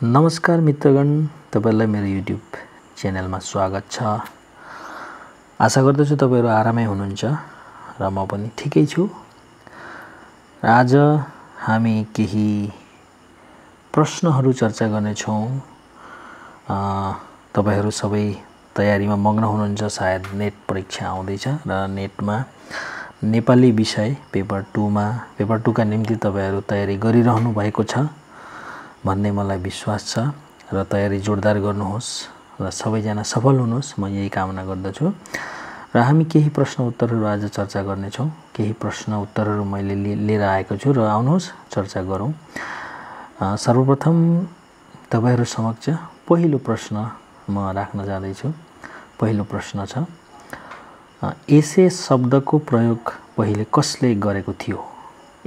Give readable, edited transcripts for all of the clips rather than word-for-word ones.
नमस्कार मित्रगण, तपाईहरुलाई मेरो युट्युब च्यानलमा स्वागत छ। आशा गर्दछु तपाईहरु आरामै हुनुहुन्छ र म पनि ठिकै छु। आज हामी केही प्रश्नहरु चर्चा गर्ने छौं। तपाईहरु सबै तयारीमा मग्न हुनुहुन्छ। सायद नेट परीक्षा आउँदैछ र नेटमा नेपाली विषय पेपर 2 का निम्ति तपाईहरु तयारी गरिरहनु भएको छ भन्ने मलाई विश्वास छ र तयारी जोरदार गर्नुहोस् र सबैजना सफल हुनुहोस्, म यही कामना गर्दछु। र हामी केही प्रश्न उत्तरहरु आज चर्चा गर्ने छौं। केही प्रश्न उत्तरहरु मैले लिएर आएको छु र आउनुहोस् चर्चा गरौं। सर्वप्रथम तपाईहरु समक्ष पहिलो प्रश्न म राख्न जाँदै छु। पहिलो प्रश्न छ, एसे शब्दको प्रयोग पहिले कसले गरेको थियो?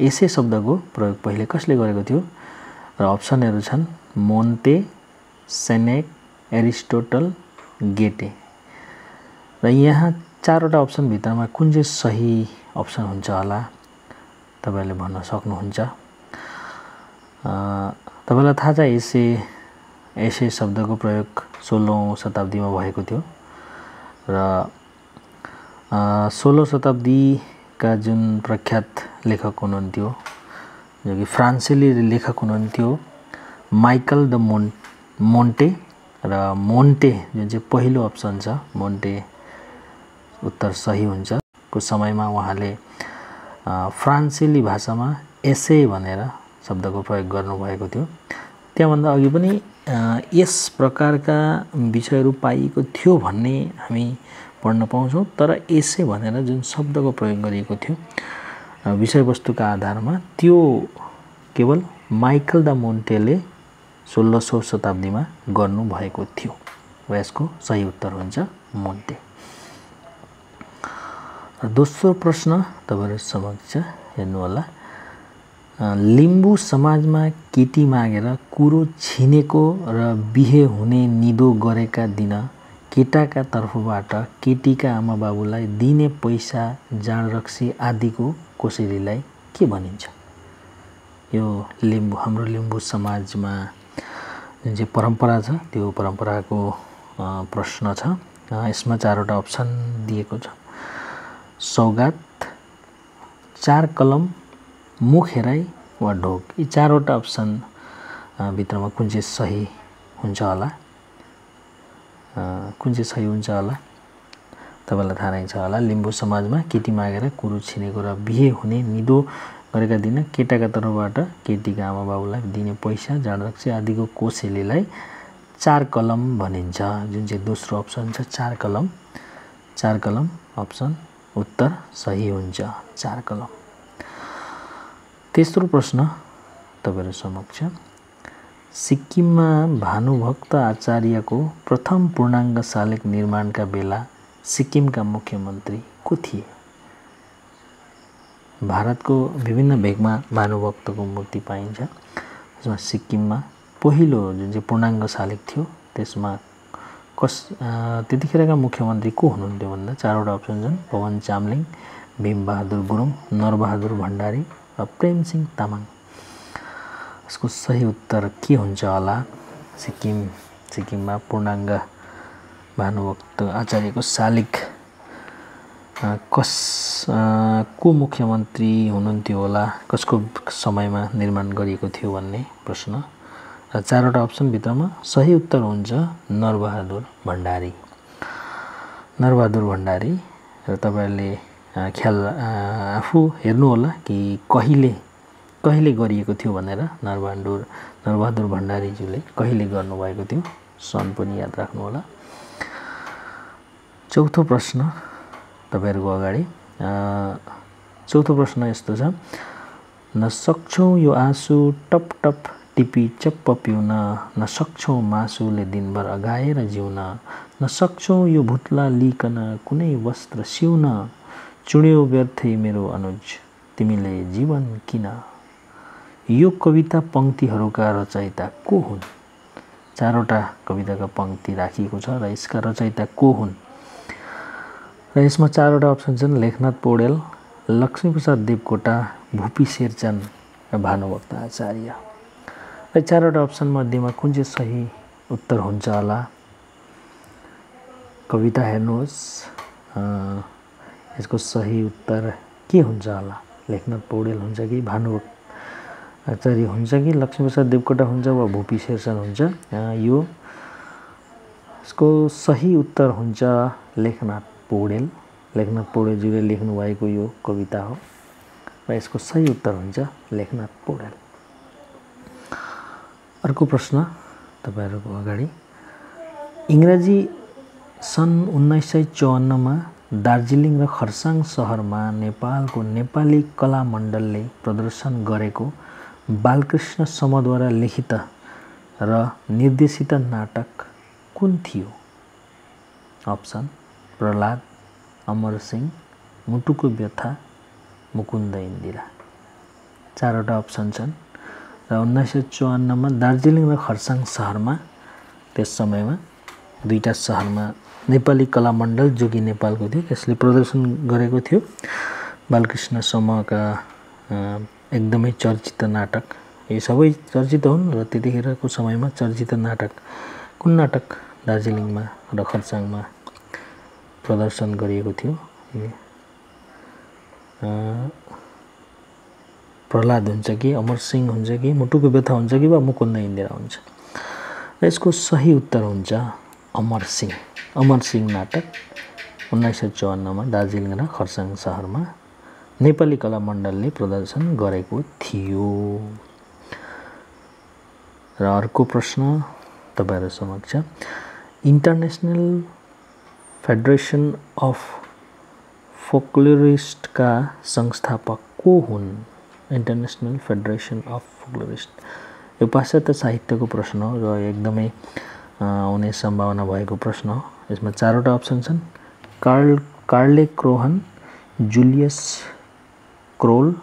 एसे शब्दको प्रयोग पहिले कसले गरेको थियो? र अप्सनहरु छन् मोन्टे, सेनेक, एरिस्टोटल, गेटे। र यहाँ चारवटा अप्सन भित्रमा कुन चाहिँ सही अप्सन हुन्छ होला तपाईले भन्न सक्नुहुन्छ। तपाईलाई थाहा छ एसे शब्दको प्रयोग 16औं शताब्दीमा भएको थियो र 16औं शताब्दीका जुन प्रख्यात लेखक हुनुहुन्थ्यो, जो कि फ्रान्सेली लेखक हुनुहुन्थ्यो, माइकल द मोन्टे। र मोन्टे जुन चाहिँ पहिलो अप्सन छ, मोन्टे उत्तर सही हुन्छ। को समयमा उहाँले फ्रान्सेली भाषामा एसे भनेर शब्दको प्रयोग गर्नुभएको थियो। त्यहाँभन्दा अघि पनि यस प्रकारका विषयहरु पाइएको थियो भन्ने हामी पढ्न पाउँछौं, तर एसे भनेर जुन शब्दको प्रयोग गरिएको थियो विषयवस्तुका आधारमा, त्यो केवल माइकल द मोन्टेले 16औं शताब्दीमा गर्नु भएको थियो र यसको सही उत्तर हुन्छ मोन्टे। र दोस्रो प्रश्न तपाईहरु समक्ष हेर्नु होला। लिम्बू समाजमा केटी मागेर कुरो छिनेको र बिहे हुने निदो गरेका दिन केटाका तर्फबाट केटीका आमाबाबुलाई दिने पैसा, जाँड रक्सी आदिको कोसेलीलाई के भनिन्छ? यो हाम्रो लिम्बू समाजमा जुन चाहिँ परम्परा छ, त्यो परम्पराको प्रश्न छ। यसमा चारवटा अप्सन दिएको छ। सौगात, 4 कलम, मुख हेराई वा ढोग। यी चारवटा अप्सन भित्रमा कुन चाहिँ सही हुन्छ होला? कुन चाहिँ सही हुन्छ होला? तपाईलाई थाहा नै छ होला। लिम्बू समाजमा केटी मागेर कुरो छिनेको र बिहे हुने निदो गरेका दिन केटाका तर्फबाट केटीका आमाबाबुलाई दिने पैसा, जाँड रक्सी आदिको कोसेलीलाई 4 कलम भनिन्छ। जुन चाहिँ दोस्रो अप्सन छ 4 कलम। 4 कलम अप्सन उत्तर सही हुन्छ, 4 कलम। तेस्रो प्रश्न तपाईहरु समक्ष, सिक्किममा भानुभक्त आचार्यको प्रथम पूर्णाङ्ग शालिग निर्माणका बेला सिक्किमका मुख्यमन्त्री को थिए? भारतको विभिन्न भेगमा भानुभक्तको मूर्ति पाइन्छ। यसमा सिक्किममा पहिलो जुन चाहिँ पूर्णाङ्ग शालिग थियो, त्यसमा त्यतिखेरका मुख्यमन्त्री को हुनुहुन्थ्यो भन्दा चारवटा अप्सन छन्। पवन चामलिङ, भीमबहादुर गुरुङ, नरबहादुर भण्डारी र प्रेमसिंह तामाङ। यसको सही उत्तर के हुन्छ होला? सिक्किममा पूर्णाङ्ग भानुभक्त आचार्यको शालिग को मुख्यमन्त्री हुनुहुन्थ्यो होला, कसको समयमा निर्माण गरिएको थियो भन्ने प्रश्न। र चारवटा अप्सन भित्रमा सही उत्तर हुन्छ नरबहादुर भण्डारी। नरबहादुर भण्डारी। र तपाईहरुले ख्याल आफू हेर्नु होला कि कहिले गरिएको थियो भनेर। नरबहादुर भण्डारीज्यूले कहिले गर्नुभएको थियो, सन पनि याद राख्नु होला। चौथो प्रश्न तपाईहरुको अगाडि। चौथो प्रश्न यस्तो छ, नसक्छौं यो आँसु टप टप टिपी चप्प पिउन, नसक्छौं मासुले दिनभर अगाएर जिउन, नसक्छौं यो भुत्ला लिकन कुनै वस्त्र सिउन, चुड्यो व्यर्थै मेरो अनुज तिमीले जीवन किन। यो कविता पंक्तिहरूका रचयिता को हुन्? चारवटा कविताका पंक्ति राखिएको छ र यसका रचयिता को हुन्? र यसमा चारवटा अप्सन छन्। लेखनाथ पौडेल, लक्ष्मीप्रसाद देवकोटा, भूपी शेरचन र भानुभक्त आचार्य। र चारवटा अप्सन मध्येमा कुन चाहिँ सही उत्तर हुन्छ होला? कविता हेर्नुहोस्, यसको सही उत्तर के हुन्छ होला? लेखनाथ पौडेल हुन्छ कि भानु आचार्य हुन्छ कि लक्ष्मीप्रसाद देवकोटा हुन्छ वा भूपी शेरचन हुन्छ? यो यसको सही उत्तर हुन्छ लेखनाथ पौडेल। लेखनाथ पौडेलजीले लेख्नुभएको यो कविता हो र यसको सही उत्तर हुन्छ लेखनाथ पौडेल। अर्को प्रश्न तपाईहरुको अगाडि, इङ्ग्रेजी सन् 1954 मा दार्जिलिङ र खरसाङ शहरमा नेपालको नेपाली कला मण्डलले प्रदर्शन गरेको बालकृष्ण समद्वारा लिखित र निर्देशित नाटक कुन थियो? अप्सन प्रहलाद, अमरसिंह, मुटुको व्यथा, मुकुन्द इन्दिरा। चारवटा अप्सन छन् र 1954 मा दार्जिलिङ र खरसाङ शहरमा, त्यस समयमा दुईटा शहरमा नेपाली कला मण्डल जो कि नेपालको थियो त्यसले प्रदर्शन गरेको थियो बालकृष्ण समका एकदमै चर्चित नाटक। यी सबै चर्चित हुन् र त्यतिखेरको समयमा चर्चित नाटक कुन नाटक दार्जिलिङमा र खरसाङमा प्रदर्शन गरिएको थियो? प्रहलाद हुन्छ कि अमरसिंह हुन्छ कि मुटुको व्यथा हुन्छ कि वा मुकुन्द इन्दिरा हुन्छ? र यसको सही उत्तर हुन्छ अमरसिंह। अमरसिंह नाटक 1954 मा दार्जिलिङ र खरसाङ शहरमा नेपाली कला मण्डलले प्रदर्शन गरेको थियो। र अर्को प्रश्न तपाईहरु समक्ष, इन्टरनेशनल फेडरेसन अफ फोकलोरिस्टका संस्थापक को हुन्? इन्टरनेशनल फेडरेसन अफ फोकलोरिस्ट यो पाश्चात्य साहित्यको प्रश्न हो र एकदमै आउने सम्भावना भएको प्रश्न हो। यसमा चारवटा अप्सन छन्, Kaarle Krohn, Julius Krohn,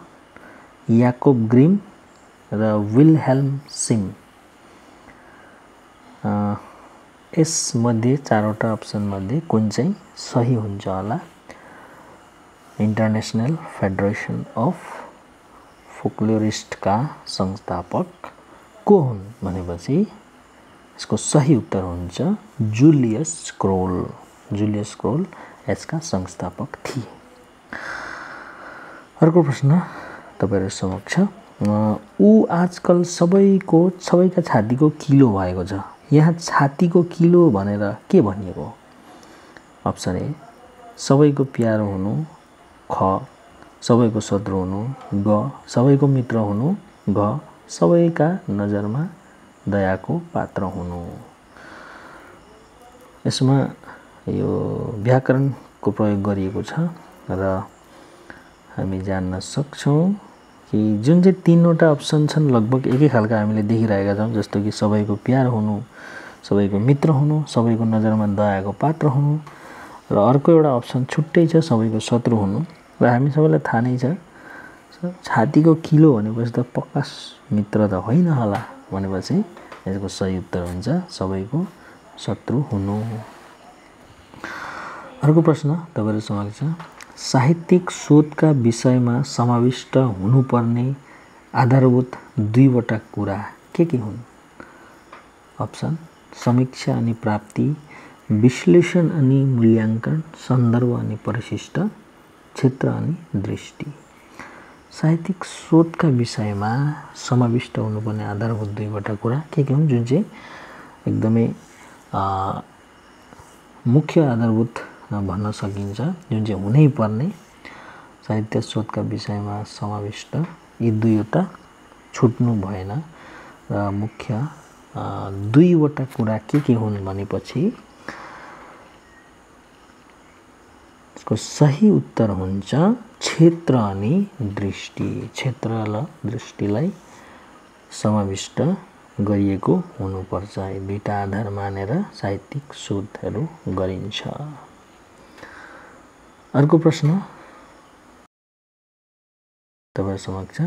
Jacob Grimm र विल्हेल्म सिम। यसमध्ये चारवटा अप्सन मध्ये कुन चाहिँ सही हुन्छ होला? इन्टरनेशनल फेडरेसन अफ फोकलोरिस्टका संस्थापक को हुन् भनेपछि यसको सही उत्तर हुन्छ जुलियस क्रोल। जुलियस क्रोल यसका संस्थापक थिए। अर्को प्रश्न तपाईहरु समक्ष, ऊ आजकल सबैका छातीको किलो भएको छ। यहाँ छातीको किलो भनेर के भनिएको हो? अप्सन ए सबैको प्यारो हुनु, ख सबैको शत्रु हुनु, ग सबैको मित्र हुनु, घ सबैका नजरमा दयाको पात्र हुनु। यसमा यो व्याकरणको प्रयोग गरिएको छ र हामी जान्न सक्छौं कि जुन चाहिँ तीनवटा अप्सन छन् लगभग एकै खालका हामीले देखिरहेका छौं, जस्तो कि सबैको प्यार हुनु, सबैको मित्र हुनु, सबैको नजरमा दयाको पात्र हुनु र अर्को एउटा अप्सन छुट्टै छ सबैको शत्रु हुनु। र हामी सबैलाई थाहा नै छ छातीको किलो भनेपछि त पक्का मित्र त होइन होला भनेपछि यसको सही उत्तर हुन्छ सबैको शत्रु हुनु। अर्को प्रश्न तपाईहरु समक्ष, साहित्यिक शोधका विषयमा समाविष्ट हुनुपर्ने आधारभूत दुईवटा कुरा के हुन्? अप्सन समीक्षा अनि प्राप्ति, विश्लेषण अनि मूल्याङ्कन, सन्दर्भ अनि परिशिष्ट, क्षेत्र अनि दृष्टि। साहित्यिक शोधका विषयमा समाविष्ट हुनुपर्ने आधारभूत दुईवटा कुरा के हुन् जुन चाहिँ एकदमै मुख्य आधारभूत भन्न सकिन्छ, जुन चाहिँ हुनै पर्ने साहित्य शोधका विषयमा समाविष्ट यी दुईवटा छुट्नु भएन। र मुख्य दुईवटा कुरा के हुन् भनेपछि यसको सही उत्तर हुन्छ क्षेत्र अनि दृष्टि। क्षेत्र र दृष्टिलाई समाविष्ट गरिएको हुनुपर्छ। यी दुईटा आधार मानेर साहित्यिक शोधहरू गरिन्छ। अर्को प्रश्न तपाईहरु समक्ष,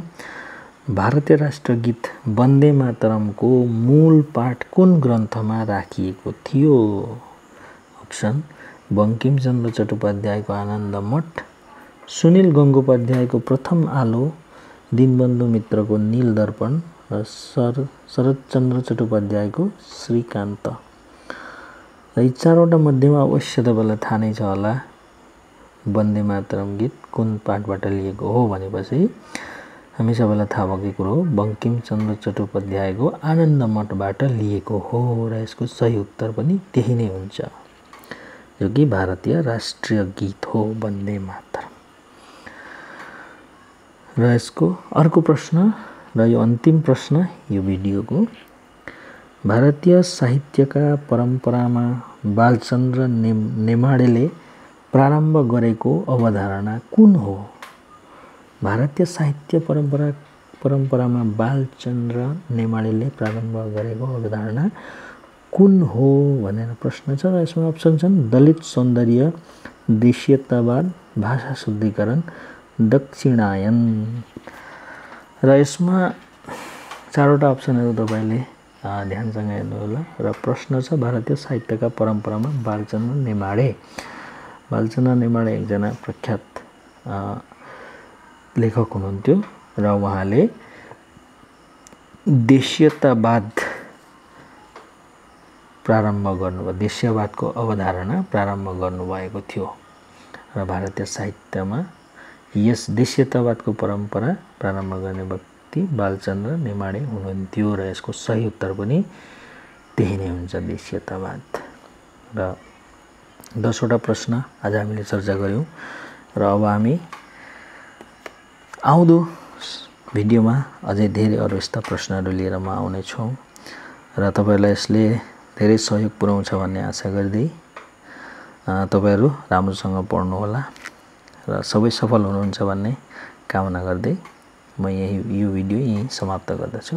भारतीय राष्ट्रगीत वन्दे मातरमको मूल पाठ कुन ग्रन्थमा राखिएको थियो? अप्सन बंकिमचन्द्र चट्टोपाध्यायको आनन्द मठ, सुनिल गंगोपाध्यायको प्रथम आलो, दीनबन्धु मित्रको नील दर्पण र सर शरदचन्द्र चट्टोपाध्यायको श्रीकान्त। र यी चारवटा मध्येमा अवश्य तपाईँलाई थाहा नै छ होला वन्दे मातरम गीत कुन पाठबाट लिएको हो भनेपछि हामी सबैलाई थाहा भएकै कुरो हो बङ्किमचन्द्र चट्टोपाध्यायको आनन्द मठबाट लिएको हो र यसको सही उत्तर पनि त्यही नै हुन्छ जो कि भारतीय राष्ट्रिय गीत हो वन्दे मातरम। र यसको अर्को प्रश्न र यो अन्तिम प्रश्न यो भिडियोको भारतीय साहित्यका परम्परामा बालचन्द्र नेमाडेले प्रारम्भ गरेको अवधारणा कुन हो? भारतीय साहित्य परम्परामा बालचन्द्र नेमाडेले प्रारम्भ गरेको अवधारणा कुन हो भनेर प्रश्न छ र यसमा अप्सन छन् दलित सौन्दर्य, देशीयतावाद, भाषा शुद्धिकरण, दक्षिणायन। र यसमा चारवटा अप्सनहरू तपाईले ध्यानसँग हेर्नु होला र प्रश्न छ भारतीय साहित्यका परम्परामा बालचन्द्र नेमाडे। बालचन्द्र नेमाडे एकजना प्रख्यात लेखक हुनुहुन्थ्यो र उहाँले देशीयतावाद प्रारम्भ गर्नुभयो, देशीयवादको अवधारणा प्रारम्भ गर्नुभएको थियो र भारतीय साहित्यमा यस देशीयतावादको परम्परा प्रारम्भ गर्ने व्यक्ति बालचन्द्र नेमाडे हुनुहुन्थ्यो र यसको सही उत्तर पनि त्यही नै हुन्छ देशीयतावाद। र 10वटा प्रश्न आज हामीले चर्चा गऱ्यौँ र अब हामी आउँदो भिडियोमा अझै धेरै अरू यस्ता प्रश्नहरू लिएर म आउने छु र तपाईहरुलाई यसले धेरै सहयोग पुर्याउँछ भन्ने आशा गर्दै तपाईहरु राम्रोसँग पढ्नु होला र सबै सफल हुनुहुन्छ भन्ने कामना गर्दै म यो भिडियो यही समाप्त गर्दछु।